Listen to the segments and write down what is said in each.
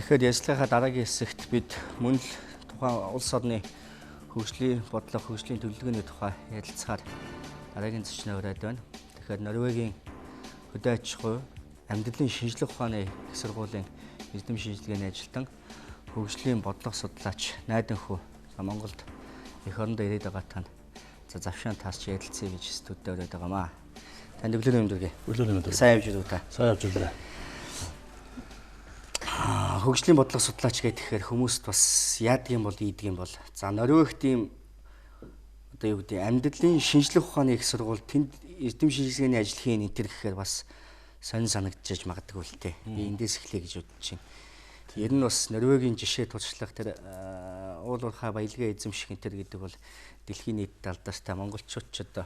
Тэгэхээр ярилцлагынхаа дараагийн хэсэгт бид мөн л тухайн улс орны хөгжлийн бодлого, хөгжлийн төлөвлөгөөний тухай ярилцахаар дараагийн зочноо ураад байна. Тэгэхээр Норвегийн хөдөө аж ахуй, амьдралын шинжлэх ухааны их сургуулийн эрдэм шинжилгээний ажилтан, хөгжлийн бодлого судлаач Найданхүү Монголд эх орондоо ирээд байгаа тань за завшаан таарч ярилцъя гэж студид ураад байгаамаа. Танд өглөөний мэнд хүргэе. Өглөөний мэнд. Сайн явж ирв та. Сайн явж ирлээ. Хөгжлийн бодлого судлаач гэхээр хүмүүст бас яадаг юм бол ийдэг юм бол за Норвегт ийм одоо юу гэдэг амьдралын шинжлэх ухааны их сургууль тэнд эрдэм шинжилгээний ажил хийн энэ төр гэхээр бас сонин санагдчихаж магадгүй л дээ. Би эндээс эхлэе гэж бодож байна. Ер нь бас Норвегийн жишээ туршлага тэр уул уурхай баялгаа эзэмших энэ төр гэдэг бол дэлхийн нийтэд алдартай монголчууд ч одоо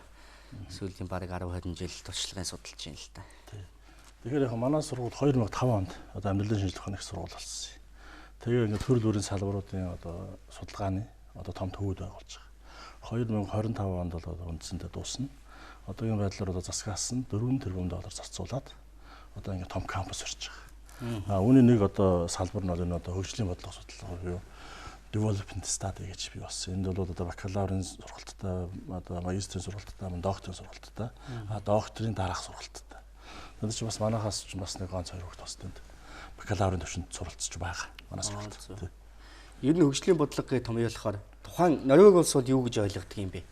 сүүлийн бараг 10 20 жил туршлагын судалж байна л да. Тэгэхээр яг манай сургууль 2005 онд одоо амьдралын шинжлэх ухааны их сургууль болсон юм. Тэгээ ингээд төрөл бүрийн салбаруудын одоо судалгааны одоо том төвүүд байгуулж байгаа. 2025 онд бол одоо үндсэндээ дуусна. Одоогийн байдлаар одоо засгаас нь 4 тэрбум доллар зарцуулаад одоо ингээд том кампус өрч байгаа. А үүний нэг одоо салбар нь бол энэ одоо хөгжлийн бодлого судалгаа буюу development study гэж бий болсон. Энд бол одоо бакалаврын сургалттай, одоо магистрийн сургалттай, мөн докторийн сургалттай, а докторийн дараах сургалттай. Тэнд чи бас манахаас ч бас нэг ганц хоёр хүүхэд бас тэнд бакалаврын түвшинд суралцж байгаа. Манай сургалт. Ер нь хөгжлийн бодлого гэж томьёолохоор тухайн Норвег улс бол юу гэж ойлгодог юм бэ?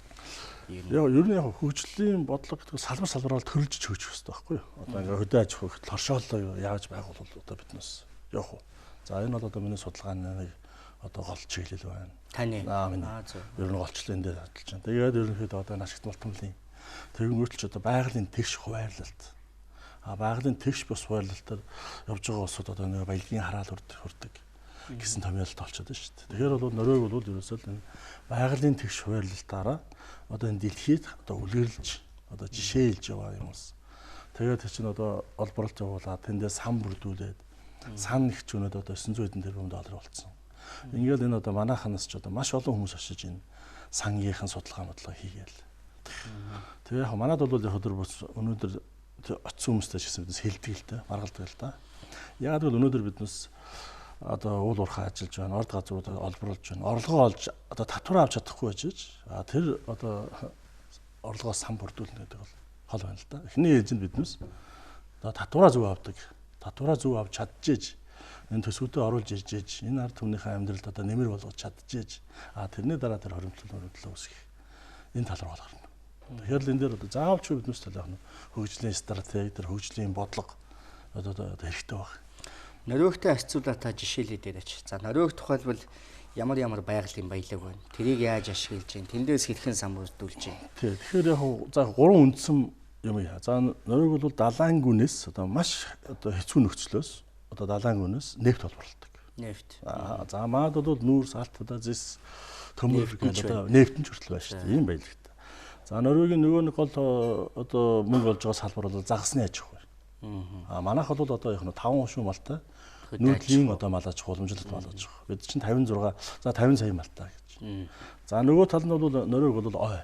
Яг ер нь яг хөгжлийн бодлого гэдэг салбар салбараар төрөлжиж хөгжих хэрэгтэй байхгүй юу? Одоо ингээ хөдөө аж ахуй торшоолоо яаж байгуулвал одоо биднээс явах вэ? За энэ бол одоо миний судалгааны нэг одоо гол чиглэл байна. Таны. Ер нь голчлон дээр судалж байна. Тэгээд ерөнхийдөө одоо ашигт мултамлын тэрнгүүтэл ч одоо байгалийн тэгш хуваарлалт. А байгалийн тэгш бус хуваарлалтаар явж байгаа улсууд одоо нэг баялагын хараал хүрдэг гэсэн томьёололт олцоод байна шүү дээ. Тэгэхээр бол Норвег бол ерөөсөө л энэ байгалийн тэгш хуваарлалтаараа одоо энэ дэлхийд одоо үлгэрлж одоо жишээлж яваа юм улс. Тэгээд тэр чинь одоо олборлолт явуулаад тэндээ сан бүрдүүлээд сан их ч өнөд одоо 900 хэдэн тэрбум доллар болцсон. Ингээл энэ одоо манайханаас ч одоо маш олон хүмүүс очиж энэ сангийнхан судалгаа модлого хийгээл. Тэгээ яг манад бол яг өдөр өнөөдөр очсон хүмүүстэй ч гэсэн биднес хэлдэг л дээ, маргалдаг л да. Яг л өнөөдөр биднес одоо уул уурхай ажиллаж байна, орд газрууд олборлож байна. Орлогоо олж одоо татвараа авч чадахгүй байж а тэр одоо орлогоо сан бүрдүүлнэ гэдэг бол хол байна л да. Эхний ээлжинд биднес одоо татвараа зөв авдаг. Татвараа зөв авч чадчихэж энэ төсвүүдээ оруулж ирж ээж энэ ард түмнийхээ амьдралд одоо нэмэр болгож чадчихэж а тэрний дараа тэр хоримтлал үүсгэх энэ тал руу гарна. Тэгэхээр л энэ дээр одоо заавалчгүй биднес тал яг нь хөгжлийн стратеги, тэр хөгжлийн бодлого одоо хэрэгтэй баг. Норвегтэй харьцуулаад та жишээлээ дээрээч. За Норвег тухайлбал ямар ямар байгалийн баялаг байна? Тэрийг яаж ашиглаж байна? Тэндээс хэрхэн сан бүрдүүлж байна? Тий. Тэгэхээр яг за гурван үндсэн юм яа. За Норвег бол далайн гүнээс одоо маш одоо хэцүү нөхцлөөс одоо далайн гүнээс нефт олборлдог. Нефт. За маад бол нүүрс, алт, одоо зэс, төмөр гэдэг одоо нефт нь ч хүртэл байна шүү дээ. Ийм баялагтай. За Норвегийн нөгөө нэг гол одоо мөнгө олж байгаа салбар бол загасны аж ахуй. А манайх бол одоо яг нь 5 хошуу малтай нүүдлийн одоо мал аж ахуй, уламжлалт мал аж ахуй. Бид чинь 56 за 50 сая малтай гэж. За нөгөө тал нь бол Норвег бол ой.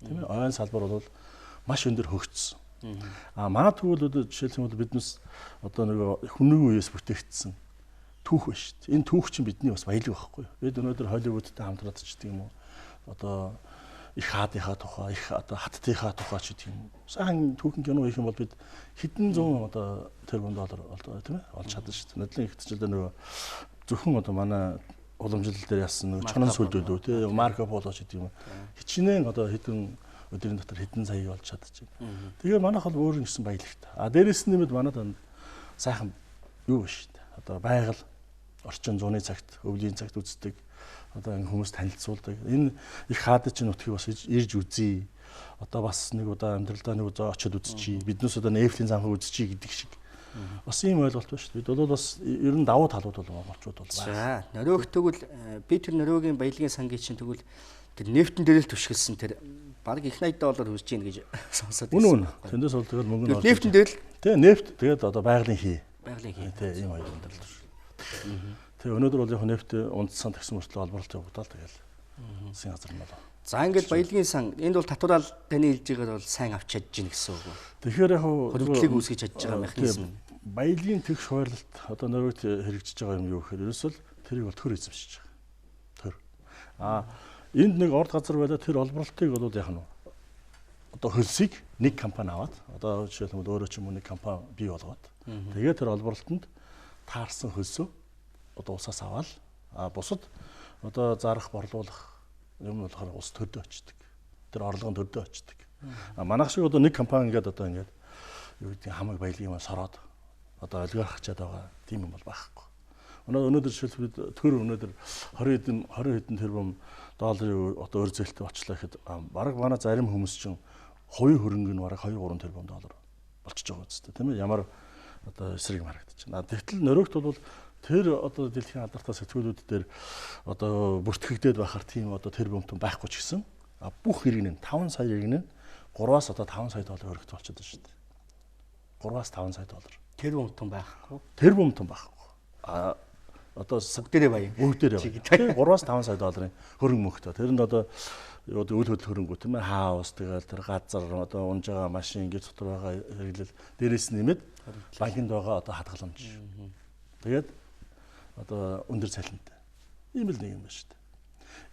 Тийм ээ? Ойн салбар бол маш өндөр хөгжсөн. А манай тэгвэл одоо жишээлх юм бол биднес одоо нөгөө хүмүүний үеэс бүтээгдсэн түүх байна шүү дээ. Энэ түүх чинь бидний бас баялаг байхгүй юу? Бид өнөөдөр Холливуудтай хамтраад ч гэдэг юм уу? Одоо их хаадынхаа тухай, их одоо хаттынхаа тухай ч гэдэг юм. Сайхан түүхэн кино хийх юм бол бид хэдэн зуун одоо тэрбум доллар одоо тийм ээ олж чадна шүү дээ. Нодлон их хичээлдээ нөгөө зөвхөн одоо манай уламжлал дээр яасан нөгөө чонон сүлд өлөө тийм Марко Поло ч гэдэг юм. Хичнээн одоо хэдэн өдрийн дотор хэдэн сая олж чадчих. Тэгээ манайх бол өөр юм гэсэн баялагтай. А дээрэс нь нэмэд манад сайхан юу биш шүү дээ. Одоо байгаль орчин зууны цагт, өвлийн цагт үздэг. Одоо ингэ хүмүүс танилцуулдаг. Энэ их хаадын чинь нутгийг бас ирж үзье. Одоо бас нэг удаа амьдралдаа нэг удаа очиод үзчихье. Биднээс одоо Эйфелийн замхыг үзчихье гэдэг шиг. Бас ийм ойлголт байна шүү дээ. Бид бол бас ер нь давуу талууд бол монголчууд бол байна. За, Норвег тэгвэл би тэр Норвегийн баялагын сангийн чинь тэгвэл тэр нефтэн дээр л түшгэлсэн тэр бараг их 80 доллар хүрж гин гэж сонсоод байсан. Үнэн үнэ. Тэндээс бол тэгэл мөнгө нь олж. Нефтэн дээр л тий нефт тэгээд одоо байгалийн хий. Байгалийн хий. Тий ийм хоёр өндөр л түшгэл. Тэгээ өнөөдөр бол яг нефт унтсан тэгсэн мөртлөө олборлолт явагдал тэгэл. Засгийн газар нь бол. За ингээд баялагын сан энд бол татвараа таны хэлж байгаагаар бол сайн авч чадж гин гэсэн үг үү? Тэгэхээр яг хөрвүүлийг үүсгэж чадж байгаа механизм. Баялагын тэгш хуваарлалт одоо Норвегт хэрэгжиж байгаа юм юу гэхээр ерөөсөө тэрийг бол төр эзэмшиж байгаа. Төр. Энд нэг орд газар байлаа, тэр олборлтыг бол яг нь одоо хөлсийг нэг компани аваад одоо жишээлбэл өөрөө ч юм уу нэг компани бий болгоод тэгээд тэр олборлтонд таарсан хөлсөө одоо улсаас аваад бусад одоо зарах, борлуулах юм болохоор улс төрдөө очдөг. Тэр орлого нь төрдөө очдөг. Манайх шиг одоо нэг компани ингээд одоо ингээд юу гэдэг хамаг баялагын юм сороод одоо олигархчаад байгаа тийм юм бол байхгүй. Өнөөдөр жишээлбэл бид төр өнөөдөр 20 хэдэн тэрбум долларын одоо өр зээлтэй очлоо гэхэд бараг манай зарим хүмүүс чинь хувийн хөрөнгө нь бараг 2 3 тэрбум доллар болчихж байгаа үстэй, тийм ээ, ямар одоо эсрэг юм харагдаж байна. Тэгтэл Норвегт бол тэр одоо дэлхийн алдартай сэтгүүлүүд дээр одоо бүртгэгдээд байхаар тийм одоо тэрбумтан байхгүй ч гэсэн бүх иргэн нь 5 сая иргэн нь 3-аас одоо 5 сая доллар хөрөгтэй болчиход байна шүү дээ. 3-аас 5 сая доллар. Тэрбумтан байхгүй. Тэрбумтан байхгүй. Одоо бүгдээрээ баян. Бүгдээрээ баян. 3-аас 5 сая долларын хөрөнгө мөнгөтэй. Тэрэнд одоо үйл хөдлөл хөрөнгө тийм ээ, хаус тэгэл тэр газар одоо унж байгаа машин гэр дотор байгаа хэрэглэл дээрээс нэмээд банкнд байгаа одоо хадгаламж. Тэгээд одоо өндөр цалинтай. Ийм л нэг юм байна шүү дээ.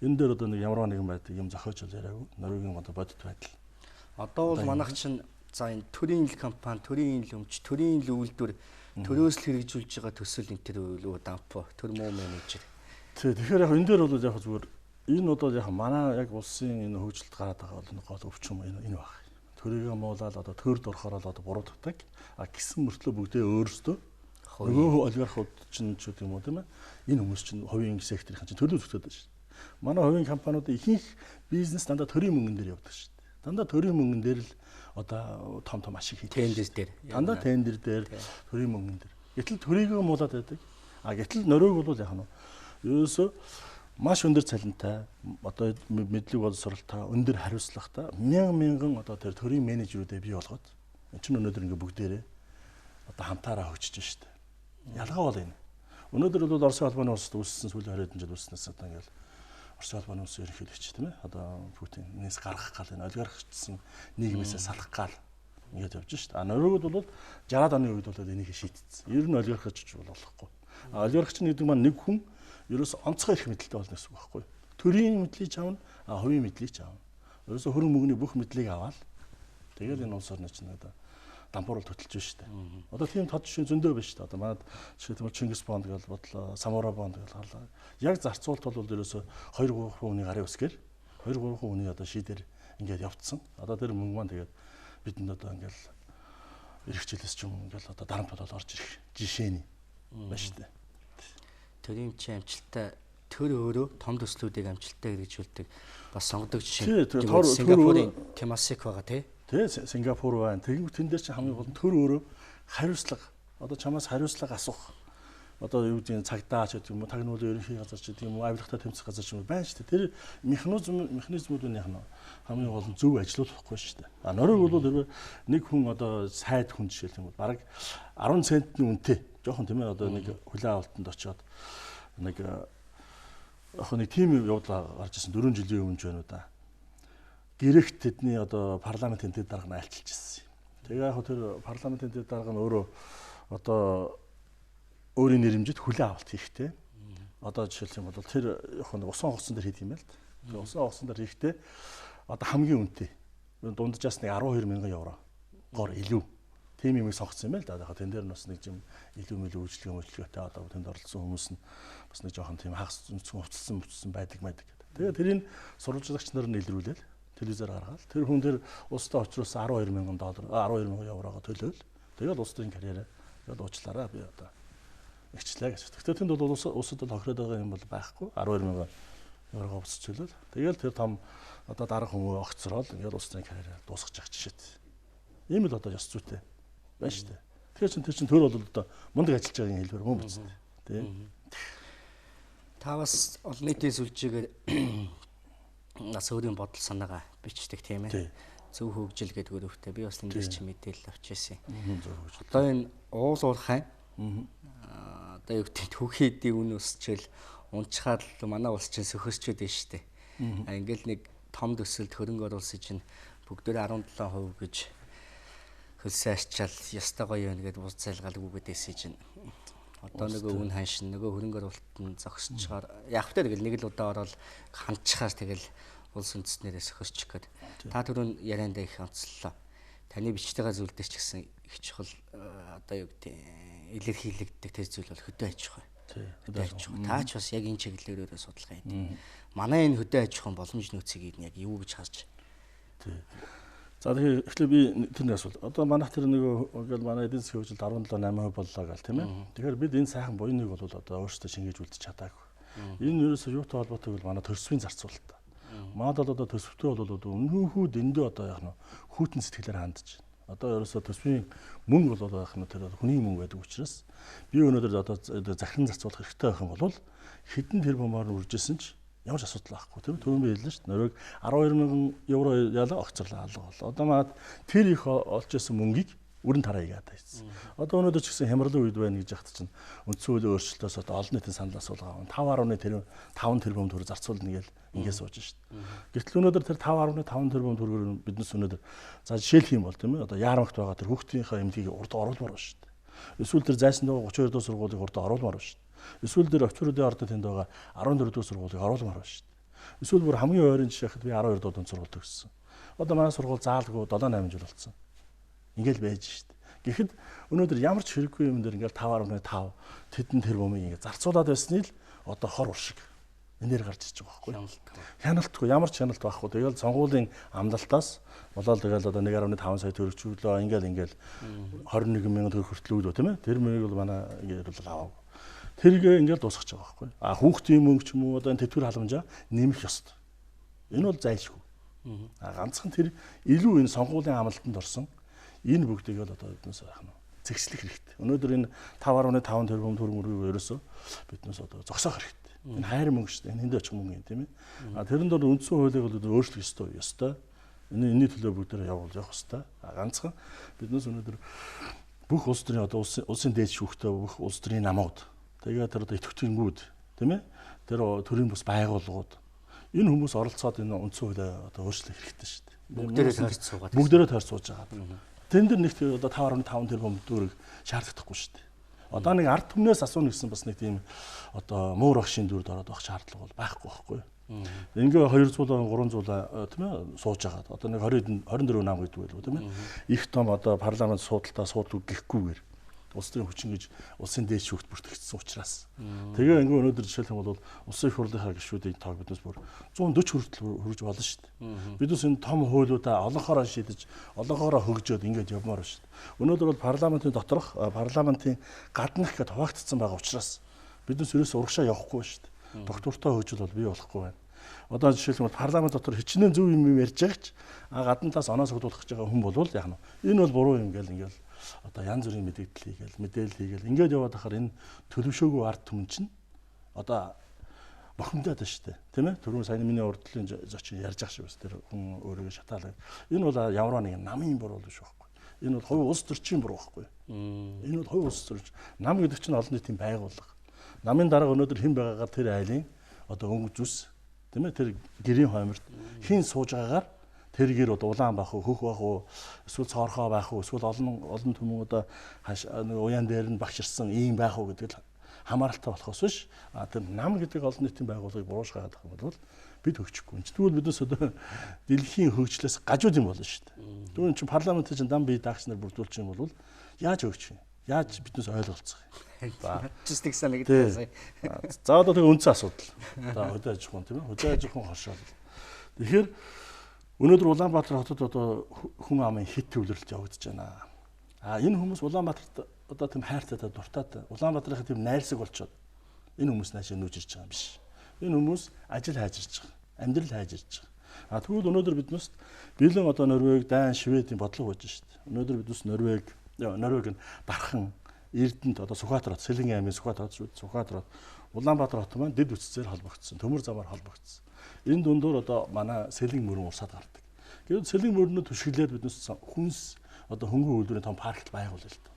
Энэ дээр одоо нэг ямар нэгэн байдаг юм зохиож бол яриаггүй. Норвегийн одоо бодит байдал. Одоо бол манайх чинь за энэ төрийн ил компани, төрийн ил өмч, төрийн ил үйлдвэр, төрөөс л хэрэгжүүлж байгаа төсөл энэ төр өлөө дампо, төр муу менежер. Тий, тэгэхээр яг энэ дээр бол яг зүгээр энэ одоо яг манай яг улсын энэ хөгжилд гараад байгаа бол гол өвчин энэ баг. Төрийгөө муулаад одоо төрд орохоор л одоо бурууддаг. А гисэн мөртлөө бүгдээ өөрсдөө нөгөө олигархууд чинь ч гэдэг юм уу тийм ээ. Энэ хүмүүс чинь хувийн секторын чинь төлөв зөгтөөд байна шүү дээ. Манай хувийн компаниуд ихэнх бизнес дандаа төрийн мөнгөн дээр явдаг шүү дээ. Дандаа төрийн мөнгөн дээр л одоо том том ашиг хийдэг. Тендер дээр. Дандаа тендер дээр, төрийн мөнгөн дээр. Гэтэл төрийгөө муулаад байдаг. А гэтэл Норвег бол яг нь ерөөсөө маш өндөр цалинтай, одоо мэдлэг боловсралтай, өндөр хариуцлагатай мянган мянган одоо тэр төрийн менежерүүдээ бий болгоод энэ чинь өнөөдөр ингээ бүгдээрээ одоо хамтаараа хөгжиж штэ. Ялгаа бол энэ. Өнөөдөр бол Оросын холбооны улсад үүссэн сүүлийн 20 жил үүснээс одоо ингээл Оросын холбооны улсын ерөнхийлөгч тийм ээ. Одоо Путинээс гаргах гал энэ олигархчсан нийгмээсээ салах гал ингээд явж штэ. А Норвегид бол 60-аад оны үед бол энийг шийтцсэн. Ер нь олигархч бол болохгүй. А олигархч гэдэг маань нэг хүн ерөөс онцгой эрх мэдэлтэй болно гэсэн үг байхгүй. Төрийн мэдлийг чавна, а хувийн мэдлийг чавна. Ерөөсө хөрөнгө мөнгөний бүх мэдлийг аваад тэгэл энэ улс орны чинь одоо дампуурал хөтөлж штэ. Одоо тийм тод жишээ зөндөө байна штэ. Одоо манад жишээлбэл Чингис бонд гэж бодлоо, Самура бонд гэж гарлаа. Яг зарцуулалт бол ерөөсө 2 3 хүний гарын үсгээр 2 3 хүний одоо шийдэр ингээд явцсан. Одоо тэр мөнгө маань тэгээд бидэнд одоо ингээд ирэх жилээс ч юм ингээд одоо дарамт болоод орж ирэх жишээний байна штэ. Төрийн чи амжилттай төр өөрөө том төслүүдийг амжилттай хэрэгжүүлдэг бас сонгодог жишээ. Сингапурын Темасек байгаа тий. Тэ Сингапур байна. Тэгэнгүүт тэн дээр чинь хамгийн гол нь төр өөрөө хариуцлага. Одоо чамаас хариуцлага асуух. Одоо юу гэдэг нь цагдаа ч гэдэг юм уу, тагнуулын ерөнхий газар ч гэдэг юм уу, авилгатай тэмцэх газар ч юм уу байна шүү дээ. Тэр механизмууд нь яг нь хамгийн гол нь зөв ажиллуулахгүй шүү дээ. А Норвег бол хэрвээ нэг хүн одоо сайд хүн жишээлх юм бол бараг 10 центний үнэтэй жоохон тийм ээ одоо нэг хүлээн авалтанд очиод нэг яг нэг тим явдал гарч ирсэн 4 жилийн өмнө ч байна уу да. Гэрэгт тэдний одоо парламентын дэд дарга нь айлчилж ирсэн. Тэгээ яг тэр парламентын дэд дарга нь өөрөө одоо өөрийн нэрмжид хүлээн авалт хийхтэй. Одоо жишээлх юм бол тэр яг нэг усан онгоцон дээр хийдэг юм байна л да. Тэгээ усан онгоцон дээр хийхдээ одоо хамгийн үнэтэй дунджаас нэг 12 мянган евро гор илүү тийм юмыг сонгоцсон юм байна л да. Яг тэн дээр нь бас нэг юм илүү мэлүү үйлчлэгээ мөчлөгтэй одоо тэнд оролцсон хүмүүс нь бас нэг жоохон тийм хагас нүцгэн хувцалсан мөцсөн байдаг байдаг гэдэг. Тэгээ тэрийг сурвалжлагч нар нь илрүүлээл телевизээр гаргаад тэр хүн тэр улстай очруулсан 12 мянган доллар 12 мянган еврогоо төлөөл тэгэл улс төрийн карьераа тэгэл уучлаарай би одоо ихчлээ гэж. Гэхдээ тэнд бол улсад бол хохироод байгаа юм бол байхгүй 12 мянган еврогоо буцаж төлөөл тэгэл тэр том одоо дарга хүмүүс огцрол ингээл улс төрийн карьераа дуусгах жишээт. Ийм л одоо ёс зүйтэй байна шүү дээ. Тэгэхээр чин тэр чин төр бол одоо мундаг ажиллаж байгаагийн хэлбэр мөн биз дээ. Тэ. Та бас олон нийтийн сүлжээгээр бас өөрийн бодол санаагаа бичдэг тийм ээ. Зөв хөгжил гэдэг өрөвтэй би бас тэндээс чи мэдээлэл авч ирсэн. Одоо энэ уул уурхай одоо юу гэдэг түүхийдийн үн өсчөл унчхаад л манай улс чинь сөхөсчөөд байна шүү дээ. А ингээл нэг том төсөлд хөрөнгө оруулсан чинь бүгдээрээ 17% гэж Хөлсөө арчаал ёстой гоё юм гээд бус цайлгаал гүгэдээсэй чинь. Одоо нөгөө үн ханшин нөгөө хөрөнгө оруулалт нь зогсчихоор яг тэ тэгэл нэг л удаа ороод хандчихаар тэгэл улс үндэстнэрээс хөрчих гээд. Та түрүүн яриандаа их онцлоо. Таны бичтэйгээ зүйл дээр ч гэсэн их чухал одоо юу гэдэг илэрхийлэгддэг тэр зүйл бол хөдөө аж ахуй. Хөдөө аж ахуй. Та ч бас яг энэ чиглэлээр судалгаа хийдэг. Манай энэ хөдөө аж ахуйн боломж нөөцийг яг юу гэж харж? Тий. За тэгэхээр эхлээ би тэрний асуулт. Одоо манайх тэр нэг ингээл манай эдийн засгийн хөгжил 17 8% боллоо гал тийм ээ. Тэгэхээр бид энэ сайхан буяныг бол одоо өөрсдөө шингээж үлдчих чадаагүй. Энэ ерөөсөө юутай холбоотой гэвэл манай төсвийн зарцуулалт. Манайд бол одоо төсөвтэй бол өмнөхөө дэндүү одоо яг нь хүйтэн сэтгэлээр хандж байна. Одоо ерөөсөө төсвийн мөнгө бол яг нь тэр хүний мөнгө байдаг учраас би өнөөдөр одоо захиран зарцуулах хэрэгтэй байх юм бол хэдэн тэрбумаар нь үржсэн ч ямар ч асуудал байхгүй тийм түрүүн би хэллээ шүү дээ. Норвег 12 мянган евро ялаа огцорлоо алга боллоо. Одоо манад тэр их олж исэн мөнгийг өрн тараа игээд байсан. Одоо өнөөдөр ч гэсэн хямралын үед байна гэж яхад чинь үндсэн хуулийн өөрчлөлтөөс одоо олон нийтийн санал асуулга аван 5.5 тэрбум төгрөг зарцуулна гээл ингэ сууж шít. Гэтэл өнөөдөр тэр 5.5 тэрбум төгрөгөөр биднес өнөөдөр за жишээлх юм бол тийм ээ одоо яармагт байгаа тэр хүүхдийнхээ эмнэлгийг урд оруулмаар байна шүү дээ. Эсвэл тэр зайсан байгаа 32 дугаар сургуулийг урд оруулмаар байна шүү дээ. Эсвэл тэр Овчруудын ордод тэнд байгаа 14 дугаар сургуулийг оруулмаар байна шүү дээ. Эсвэл бүр хамгийн ойрын жишээ гэхэд би 12 дугаар дунд сургууль төгссөн. Одоо манай сургууль заалгүй 7 8 жил болсон. Ингээл байж шүү дээ. Гэхэд өнөөдөр ямар ч хэрэггүй юм дээр ингээл 5.5 тэдэн тэрбумыг ингээд зарцуулаад байсны л одоо хор уршиг энээр гарч ирж байгаа байхгүй. Хяналтгүй ямар ч хяналт байхгүй. Тэгэл сонгуулийн амлалтаас болоод тэгэл одоо 1.5 сая төгрөг чөглөө ингээл 21 мянган төгрөг хүртэл өгдөө тийм ээ. Тэр мөрийг бол манай ингээд бол аваагүй. Тэргээ ингээл дуусгах байгаа байхгүй. А хүүхдийн мөнгө ч юм уу одоо энэ тэтгэвэр халамжаа нэмэх ёстой. Энэ бол зайлшгүй. А ганцхан тэр илүү энэ сонгуулийн амлалтанд орсон энэ бүгдийг л одоо биднээс яах нь зэгслэх хэрэгтэй. Өнөөдөр энэ 5.5 тэрбум төгрөг мөргийг ерөөсөө биднээс одоо зогсоох хэрэгтэй. Энэ хайр мөнгө шүү дээ. Энэ тэнд очих мөнгө юм тийм ээ. А тэрэн дээр үндсэн хуулийг бол өөрчлөх ёстой ёстой. Энэ энэний төлөө бүгдээрээ явуул явах ёстой. А ганцхан биднээс өнөөдөр бүх улс төрийн одоо улсын дээд шүүхтэй бүх улс төрийн намууд тэгээд тэр одоо идэвхтэнгүүд тийм ээ. Тэр төрийн бус байгууллагууд энэ хүмүүс оролцоод энэ үндсэн хуулиа одоо өөрчлөх хэрэгтэй шүү дээ. Бүгдээрээ тойрч суугаад. Бүгдээрээ тойрч сууж байгаа. Тэн дээр нэг одоо 5.5 тэрбум төгрөг шаардлагатай шүү дээ. Одоо нэг ард түмнээс асууна гэсэн бас нэг тийм одоо муур багшийн дүрд ороод байх шаардлага бол байхгүй байхгүй. Ингээ 200 300 тийм ээ сууж хагаад одоо нэг 20 24 нам гэдэг байлгүй тийм ээ. Их том одоо парламент суудалтаа суудлаа гэхгүйгээр улс төрийн хүчин гэж улсын дээд шүүхт бүртгэгдсэн учраас. Тэгээ ингээ өнөөдөр жишээлх юм бол улсын их хурлынхаа гишүүдийн тоог биднес бүр 140 хүртэл хүрж болно шүү дээ. Биднес энэ том хуулиудаа олонхороо шийдэж, олонхороо хөгжөөд ингээд явмаар байна шүү дээ. Өнөөдөр бол парламентын доторх, парламентын гаднах гэд хуваагдсан байгаа учраас биднес ерөөсөө урагшаа явахгүй шүү дээ. Доктортой хөгжил бол бий болохгүй байна. Одоо жишээлх юм бол парламент дотор хичнээн зөв юм ярьж байгаа ч гадна талаас оноо согдуулах гэж байгаа хүн бол яг нь энэ бол буруу юм гээл ингээл одоо янз бүрийн мэдээлэл хийгээл мэдээлэл хийгээл ингээд яваад байхаар энэ төлөвшөөгүй ард түмэн чинь одоо бохимдоод байна шүү дээ тийм ээ. Түрүүн саяны миний урдлын зочин ярьж байгаа шиг бас тэр хүн өөрийгөө шатаалаа. Энэ бол ямар нэгэн намын буруу биш байхгүй. Энэ бол хувь улс төрчийн буруу байхгүй. Энэ бол хувь улс төрч. Нам гэдэг чинь олон нийтийн байгууллага. Намын дарга өнөөдөр хэн байгаагаар тэр айлын одоо өнгө зүс тийм ээ тэр гэрийн хойморт хэн сууж байгаагаар тэр гэр одоо улаан байх уу, хөх байх уу, эсвэл цоорхоо байх уу, эсвэл олон олон түмэн одоо нэг уяан дээр нь багширсан ийм байх уу гэдэг л хамааралтай болохоос биш. А тэр нам гэдэг олон нийтийн байгууллагыг буруушгаад байх юм бол бид хөгжихгүй. Тэгвэл биднес одоо дэлхийн хөгжлөөс гажууд юм болно шүү дээ. Тэгвэл чинь парламентын чинь дам бие даагч нар бүрдүүлчих юм бол яаж хөгжих юм? Яаж биднес ойлголцох юм? За чистик санагдсан сая. За одоо тэгээ үндсэн асуудал. За хөдөө аж ахуйн тийм ээ. Хөдөө аж ахуйн хоршоол. Тэгэхээр өнөөдөр Улаанбаатар хотод одоо хүн амын хит төвлөрөлт явагдаж байна. А энэ хүмүүс Улаанбаатарт одоо тийм хайртай дуртай Улаанбаатарын тийм найрсаг болчоод энэ хүмүүс наашаа нүүж ирж байгаа юм биш. Энэ хүмүүс ажил хайж ирж байгаа. Амьдрал хайж ирж байгаа. А тэгвэл өнөөдөр биднээс бэлэн одоо Норвег, Дани, Шведийн бодлого байж шүү дээ. Өнөөдөр биднес Норвег, Норвег нь дархан Эрдэнэт одоо Сүхбаатар хот, Сэлэнгийн аймгийн Сүхбаатар хот шүү дээ. Сүхбаатар хот, Улаанбаатар хот маань дэд үтсээр холбогдсон, төмөр замаар холбогдсон. Энэ дундуур одоо манай сэлэн мөрөн урсаад гардаг. Гэвч сэлэн мөрнөө түшиглээд биднес хүнс одоо хөнгөн үйлдвэрийн том паркт байгуулъя л да.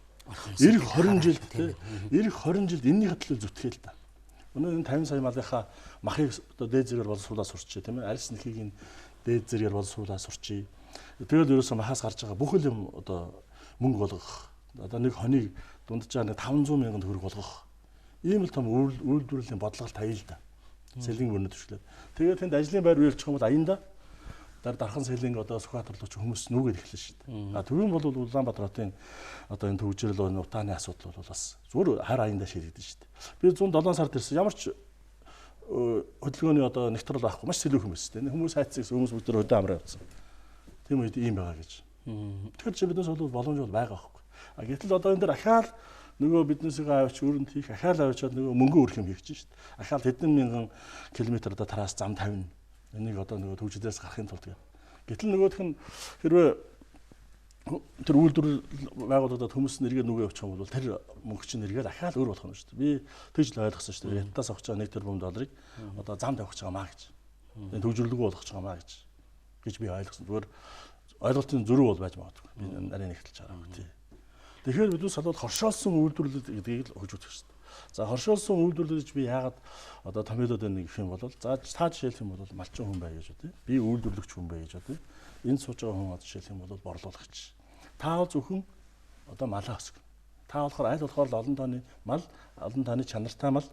Ирэх 20 жилд те, ирэх 20 жилд энэний төлөө зүтгэе л да. Өнөө энэ 50 сая малынхаа махыг одоо дээд зэрэгээр боловсруулаад сурчээ тийм ээ. Арьс нэхийг энэ дээд зэрэгээр боловсруулаад сурчээ. Тэгэл ерөөсөө махаас гарч байгаа бүх юм одоо мөнгө болгох, одоо нэг хоныг дунджаар нэг 500 мянган төгрөг болгох ийм л том үйлдвэрлэлийн бодлого тавья л да. Сэлэнг мөрнө төвчлээд. Тэгээд тэнд ажлын байр биелчих юм бол аяндаа дархан сэлэнг одоо Сүхбаатар руу ч хүмүүс нүгээд эхэлнэ шүү дээ. А тэгвэл бол Улаанбаатар хотын одоо энэ төвжирэл утааны асуудал бол бас зүгээр хар аяндаа шийдэгдэн шүү дээ. Би 107 сард ирсэн. Ямар ч хөдөлгөөний одоо нэгтрэл байхгүй маш сэлүүхэн байсан шүү дээ. Хүмүүс хайцсан хүмүүс бүгд хөдөө амраа явцсан. Тийм үед ийм байгаа гэж. Тэгэхээр чи биднээс бол боломж бол байгаа байхгүй. А гэтэл одоо энэ дэр ахаал нөгөө биднээсээ авч өрөнд хийх ахаал авчиад нөгөө мөнгө өрөх юм хийх чинь шүү дээ. Ахаал хэдэн мянган километр одоо тараас зам тавина. Энийг одоо нөгөө төвжлээс гарахын тулд гэдэг. Гэтэл нөгөөх нь хэрвээ тэр үйлдвэр байгууллагад хүмүүс нь эргээд нүгэ явчих юм бол тэр мөнгө чинь эргээд ахаал өөр болох юм шүү дээ. Би тэгж л ойлгосон шүү дээ. Хятадаас авч байгаа 1 тэрбум долларыг одоо зам тавих гэж байгаа маа гэж. Энэ төвжирлгүй болгох гэж байгаа маа гэж би ойлгосон. Зүгээр ойлголтын зөрүү бол байж магадгүй. Би нарийн нэгтлж хараагүй тий. Тэгэхээр биднээс бол хоршоолсон үйлдвэрлэл гэдгийг л хөгжүүлэх хэрэгтэй. За хоршоолсон үйлдвэрлэл гэж би яагаад одоо томьёолоод байна гэх юм бол за та жишээлх юм бол малчин хүн бай гэж үү. Би үйлдвэрлэгч хүн бай гэж үү. Энэ сууж байгаа хүн одоо жишээлх юм бол борлуулагч. Та бол зөвхөн одоо малаа өсгөн. Та болохоор аль болохоор л олон тооны мал, олон тооны чанартай мал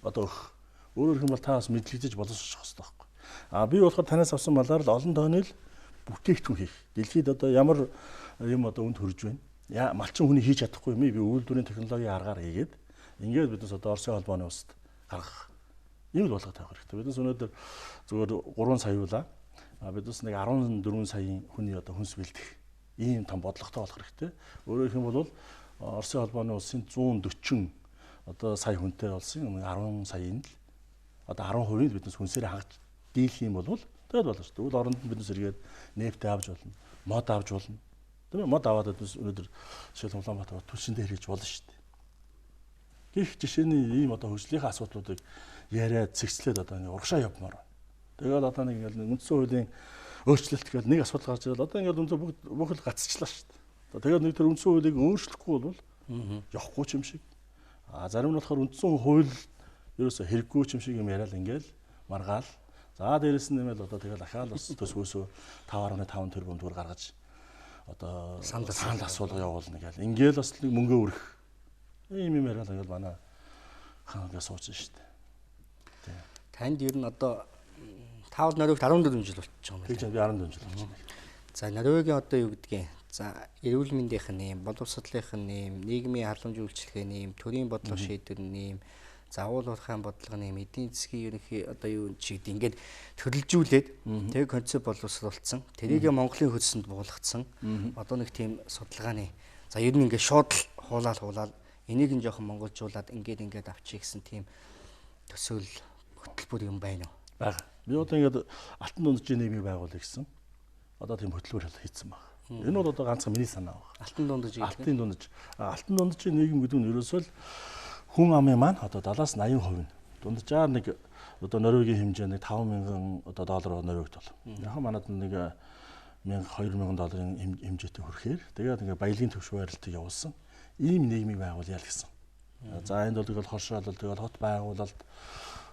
одоо өгөх. Өөрөөр хэлбэл та бас мэдлэгдэж боловсрох хэрэгтэй байхгүй. А би болохоор танаас авсан малаар л олон тооны л бүтээгдэхүүн хийх. Дэлхийд одоо ямар юм одоо үнд хөрж байна. Яа малчин хүний хийж чадахгүй юм би үйлдвэрийн технологийн аргаар хийгээд ингээд биднес одоо Оросын холбооны улсад гаргах. Ийм л болгох тавих хэрэгтэй. Биднес өнөөдөр зүгээр 3 сая уулаа. А биднес нэг 14 саяын хүний одоо хүнс бэлдэх ийм том бодлоготой болох хэрэгтэй. Өөрөөр хэлбэл бол Оросын холбооны улсын 140 одоо сая хүнтэй болсон 10 саяын л одоо 10% нь биднес хүнсээр хангаж дийлэх юм бол тэгээд болно шүү дээ. Үл оронд нь биднес эргээд нефть авч болно, мод авч болно. Тийм ээ, мод аваад биднес өнөөдөр жишээл Улаанбаатар түлшиндээ хэрэгж болно шүү дээ. Гэх жишээний ийм одоо хөгжлийнхээ асуудлуудыг яриад цэгцлээд одоо нэг урагшаа явмаар байна. Тэгээд одоо нэг ингээл үндсэн хуулийн өөрчлөлт гэл нэг асуудал гарч ирэл одоо ингээл үндсэн бүх л гацчлаа шүү дээ. Тэгээд нэг тэр үндсэн хуулийг өөрчлөхгүй бол явахгүй ч юм шиг. А зарим нь болохоор үндсэн хууль ерөөсө хэрэггүй ч юм шиг юм яриад ингээл маргаал. За дээрэс нь нэмэл одоо тэгэл ахаал бас төсвөөсөө 5.5 тэрбум төгрөг гаргаж одоо санал асуулга явуулна гэл. Ингээл бас нэг мөнгө өрөх. Ийм юм яриад ингээл манай хаан ингээ сууж шүү дээ. Танд ер нь одоо та бол Норвегт 14 жил болчихж байгаа юм байна. Тэгж би 14 жил болчихно. За Норвегийн одоо юу гэдгийг за эрүүл мэндийнх нь нэм, боловсролынх нь нэм, нийгмийн халамж үйлчилгээ нэм, төрийн бодлого шийдвэр нэм, заавал урхаан бодлого нэм, эдийн засгийн ерөнхий одоо юу чигд ингээд төрөлжүүлээд тэг концепт боловсруулсан. Тэрийг Монголын хөлсөнд буулгацсан. Одоо нэг тийм судалгааны за ер нь ингээд шууд л хуулаал энийг нь жоохон монголжуулаад ингээд авчиг гэсэн тийм төсөөл хөтөлбөр юм байна уу? Бага. Би одоо ингээд алтан дунджийн нийгмийг байгуулъя гэсэн. Одоо тийм хөтөлбөр хийсэн баг. Энэ бол одоо ганцхан миний санаа баг. Алтан дундаж гэдэг. Алтан дунджийн нийгэм гэдэг нь ерөөсөө л хүн амын маань одоо 70-аас 80% нь дунджаар нэг одоо Норвегийн хэмжээ нэг 5000 одоо доллар Норвегт бол. Яг манад нэг 1000 2000 долларын хэмжээтэй хүрэхээр тэгээд ингээд баялагын төвш байрлалтыг явуулсан. Ийм нийгмийг байгуулъя л гэсэн. За энд бол тэгэл хоршоолол тэгэл хот байгуулалт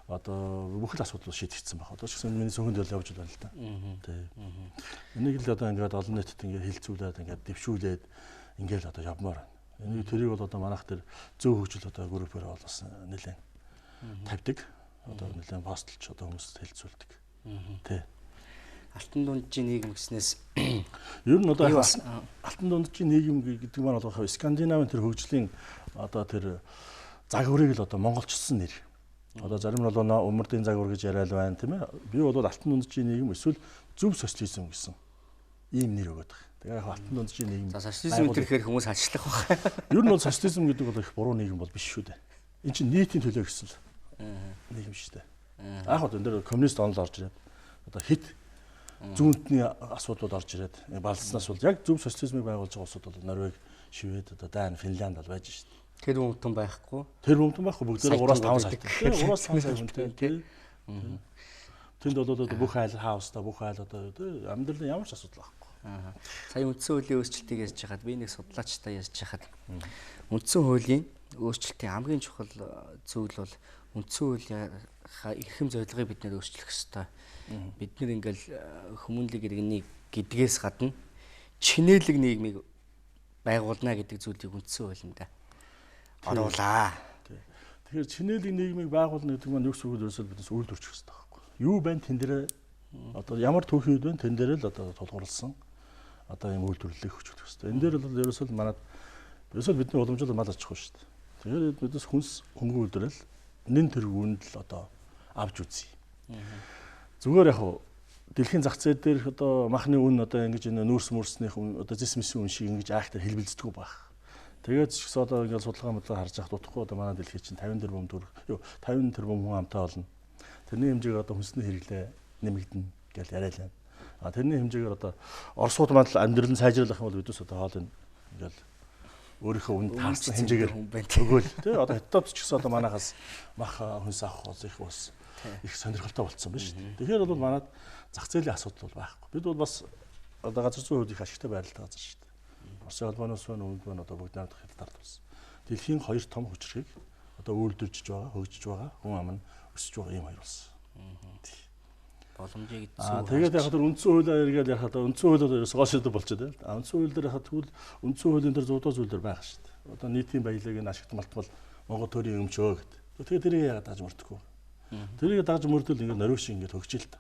одоо бүх л асуудал шийдэгдсэн баг. Одоо ч гэсэн миний сөхөнд л явж байна л да. Тий. Энийг л одоо ингээд олон нийтэд ингээд хилцүүлээд ингээд дэвшүүлээд ингээд одоо явмаар байна. Энийг тэрийг бол одоо манайх тэр зөв хөгжил одоо группээр бол бас нэлээд тавьдаг. Одоо нэлээд постлж одоо хүмүүст хилцүүлдэг. Тий. Алтан дунджийн нийгэм гэснээс ер нь одоо алтан дунджийн нийгэм гэдэг маань болохоор Скандинавын тэр хөгжлийн одоо тэр загварыг л одоо монголчилсан нэр. Одоо зарим нь бол умардын загвар гэж яриад байна тийм ээ. Би бол алтан дунджийн нийгэм эсвэл зөв социализм гэсэн ийм нэр өгöd байгаа. Тэгээ яг алтан дунджийн нийгэм. За социализм гэхээр хүмүүс хачлах байх. Ер нь бол социализм гэдэг бол их буруу нийгэм бол биш шүү дээ. Энд чинь нийтийн төлөө гэсэн л нийгэм шүү дээ. Яг хөө энэ дээр коммунист онол орж ирээд одоо хит зүүнтний асуудлууд орж ирээд балснаас бол яг зөв социализмыг байгуулж байгаа улсууд бол Норвег, Швед, одоо Дани, Финлянд бол байж шүү дээ. Тэр өмтөн байхгүй. Тэр өмтөн байхгүй. Бүгдээр 3-5 сая. 3-5 сая хүнтэй тий. Тэнд бол одоо бүх айл хаустай, бүх айл одоо амьдралын ямар ч асуудал байхгүй. Сая үндсэн хуулийн өөрчлөлтийг ярьж байхад би нэг судлаачтай ярьж байхад үндсэн хуулийн өөрчлөлтийн хамгийн чухал зүйл бол үндсэн хуулийн эрхэм зорилгыг бид нэр өөрчлөх ёстой. Бид нэр ингээл хүмүүнлэг иргэний гэдгээс гадна чинээлэг нийгмийг байгуулна гэдэг зүйлийг үндсэн хуулинд оруулаа. Тэгэхээр чинээлэг нийгмийг байгуулна гэдэг маань юу гэсэн үг вэ? Ерөөсөө биднес үйлдвэрчих хэрэгтэй байхгүй. Юу байна тэн дээрээ одоо ямар түүхийн үед байна тэн дээрээ л одоо тулгуурласан одоо ийм үйлдвэрлэлийг хөгжүүлэх хэрэгтэй. Энэ дээр бол ерөөсөө манад ерөөсөө бидний уламжлал мал аж ахуй шүү дээ. Тэгэхээр биднес хүнс хөнгөн үйлдвэрлэл нэн тэргүүнд л одоо авч үзье. Зүгээр яг хуу дэлхийн зах зээл дээр одоо махны үн одоо ингэж энэ нүүрс мөрснийх одоо зэс мэсийн үн шиг ингэж айхтар хэлбэлздэг байх. Тэгээд ч гэсэн одоо ингээд судалгаа мэдлэг харж байхад утгагүй одоо манай дэлхий чинь 50 тэрбум төгрөг юу 50 тэрбум хүн амтай болно. Тэрний хэмжээгээр одоо хүнсний хэрэглээ нэмэгдэнэ гэж яриа л байна. А тэрний хэмжээгээр одоо Оросууд маань л амьдрал нь сайжруулах юм бол бидээс одоо хоол ингээд өөрийнхөө үнд таарсан хэмжээгээр өгөөл тий одоо хятад ч гэсэн одоо манайхаас мах хүнс авах бол их бас их сонирхолтой болцсон байна шүү дээ. Тэгэхээр бол манад зах зээлийн асуудал бол байхгүй. Бид бол бас одоо газар зүйн хувьд их ашигтай байралтай газар шүү дээ. Оросын холбооноос байна, өмнөд байна одоо бүгд найрамдах хятадд бас. Дэлхийн хоёр том хүчирхэг одоо үйлдвэрлэж байгаа, хөгжиж байгаа, хүн ам нь өсөж байгаа ийм хоёр улс. Боломжийг зүү. Тэгээд яг тэр үндсэн хуулиар эргээд яхад үндсэн хууль бол ерөөс гол шийдэл болчиход байна. А үндсэн хууль дээр яхад тэгвэл үндсэн хуулийн дээр 100 зүйл дээр байгаа шүү дээ. Одоо нийтийн баялаг нь ашигт малтмал Монгол төрийн өмчөө гэдэг. Тэгээд тэрийг яагаад дагаж мөрдөхгүй. Тэрийг дагаж мөрдөл ингээд норвег шиг ингээд хөгжил та.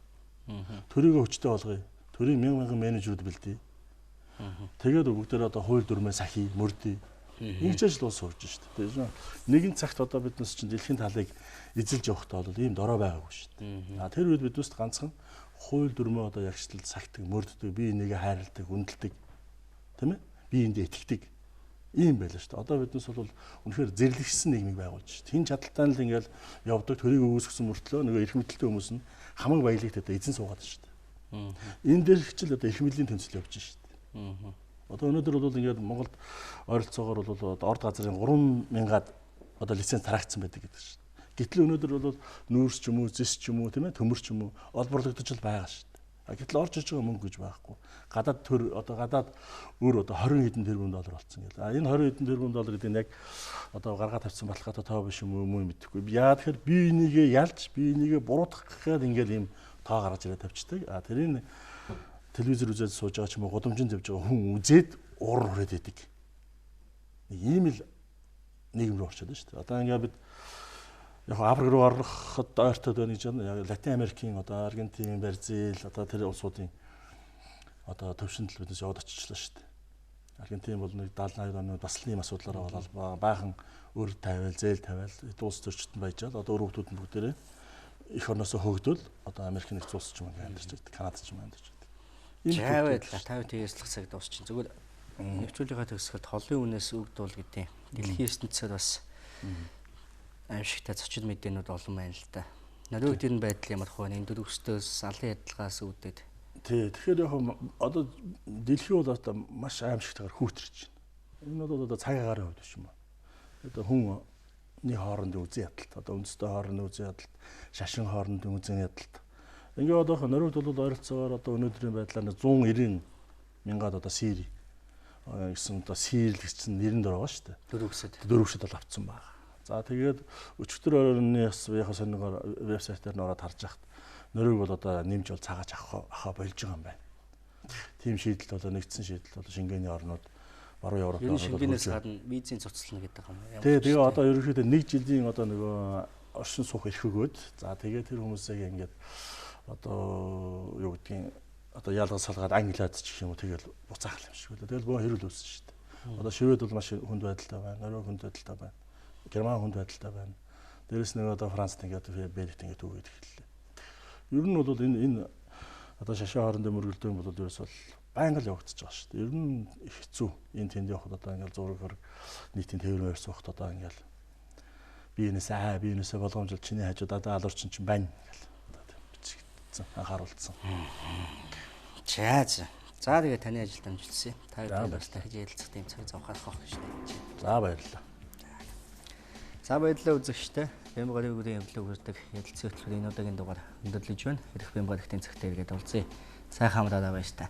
Төрийгөө хүчтэй болгоё. Төрийн мянган мянган менежерүүд бэлдээ. Тэгээд бүгдээр одоо хууль дүрмээ сахи мөрдөө. Ингэж л улс хөгжиж шүү дээ. Нэгэн цагт одоо биднес чинь дэлхийн талыг эзэлж явахдаа бол ийм дорой байгаагүй шүү дээ. А тэр үед биднест ганцхан хууль дүрмээ одоо ягштал сахидаг, мөрддөг, бие нэгээ хайрладаг, хүндэлдэг. Тийм ээ? Бие эндээ итгэдэг. Ийм байлаа шүү дээ. Одоо биднес бол үнэхээр зэрлэгшсэн нийгмийг байгуулж шүү дээ. Тэн чадaltaй нь л ингээл явдаг, төрийг үүсгэсэн мөртлөө нөгөө эрх мэдэлтэй хүмүүс нь хамаг баялагт одоо эзэн суугаад шүү дээ. Энэ дээр хичээл одоо эрх мэдлийн тэмцэл явж шүү дээ. Одоо өнөөдөр бол ингээд Монголд ойролцоогоор бол орд газрын 3000-аад одоо лиценз тараагдсан байдаг гэдэг шүү дээ. Гэтэл өнөөдөр бол нүүрс ч юм уу, зэс ч юм уу, тийм ээ, төмөр ч юм уу олборлогдож л байгаа шүү дээ. А гэтэл орж иж байгаа мөнгө гэж байхгүй. Гадаад төр одоо гадаад өөр одоо 20 хэдэн тэрбум доллар болцсон гэл. А энэ 20 хэдэн тэрбум доллар гэдэг нь яг одоо гаргаа тавьсан баталгаатай тоо биш юм уу юм мэдэхгүй. Яа тэгэхээр би энийгээ ялж, би энийгээ буруутгах гэхэд ингээд ийм тоо гаргаж ирээ тавьчихдаг. А тэрийг телевизээр үзээд сууж байгаа ч юм уу гудамжинд явж байгаа хүн үзээд уур хүрээд идэг. Нэг ийм л нийгэм рүү орчод байна шүү дээ. Одоо ингээд бид яг Африк руу ороход ойртоод байна гэж байна. Яг Латин Америкийн одоо Аргентин, Бразил одоо тэр улсуудын одоо төвшөнд л биднес яваад очичлаа шүү дээ. Аргентин бол нэг 70 80 оны бас л ийм асуудлаараа болол баахан өр тавиал, зээл тавиал, хэд улс төрчтөн баяжаал одоо өөр хүмүүс нь бүгдээрээ эх орноосоо хөөгдөл одоо Америк нэгдсэн улс ч юм ингээд амьдарч байдаг, Канада ч юм амьдарч байдаг. Жаа байдлаа 50 тэгслэх цаг дуусчин. Зүгээр нэвтрүүлгийнхаа төгсгөлд холын үнээс үг дуул гэдэг. Дэлхийн ертөнцөөр бас аимшигтай зочин мэдээнүүд олон байна л да. Норвегид энэ байдал ямар хөө энэ дөрвөстөөс алын ядалгаас үүдээд. Тий, тэгэхээр яг одоо дэлхий бол одоо маш аимшигтайгаар хүүтэрч байна. Энэ бол одоо цаг агаарын хувьд биш юм аа. Одоо хүний хоорондын үзэн ядалт, одоо үндэстэй хоорондын үзэн ядалт, шашин хоорондын үзэн ядалт. Ингээ одоо Норвегид бол ойролцоогоор одоо өнөөдрийн байдлаар 190 мянгаад одоо Сири гэсэн одоо сирлэгч нэрэн дор байгаа шүү дээ. Дөрвөсөд бол авцсан байна. За тэгээд өчигдөр оройны бас яг сонигоор вебсайтаар нь ороод харж байхад Норвег бол одоо нэмж бол цагаач авах болж байгаа юм байна. Тийм шийдэл бол нэгдсэн шийдэл бол Шенгений орнууд баруун Европ орнууд Шенгенээс гадна визийн цуцлана гэдэг юм. Тэгээ тэгээ одоо ерөнхийдөө нэг жилийн одоо нөгөө оршин суух эрх өгөөд за тэгээ тэр хүмүүсийг ингээд одоо юу гэдгийг одоо ялгал салгаад Англиад ч гэх юм уу тэгэл буцаах юм шиг үлээ. Тэгэл бөө хэрүүл үүссэн шүү дээ. Одоо Швед бол маш хүнд байдалтай байна, Норвег хүнд байдалтай байна, Герман хүнд байдалтай байна. Дээрээс нэг одоо Францд ингээд Бельгид ингээд түүгээд эхэллээ. Ер нь бол энэ одоо шашин хоорондын мөргөлдөөн бол ерөөс бол байнга л явагдаж байгаа шүү дээ. Ер нь их хэцүү. Энэ тэнд явахад одоо ингээд зураг хөр нийтийн тээврийн байр суух одоо ингээд би энэсээ би энэсээ болгоомжлол чиний хажууд одоо алуурчин чинь байна гэл анхааруулсан. За за. За тэгээ таны ажилд амжилтсан. Та хоёр бас дахиж ярилцах тийм цаг зав гаргах гэж найдаж байна. За баярлалаа. За баярлалаа үзэгчдээ. Бямба гарын үгрийн явдлыг хүрдэг ярилцсан хөтөлбөрийн энэ удаагийн дугаар өндөрлөж байна. Ирэх бямба гарагтын цагт эргээд уулзъя. Сайхан амраарай баяр та.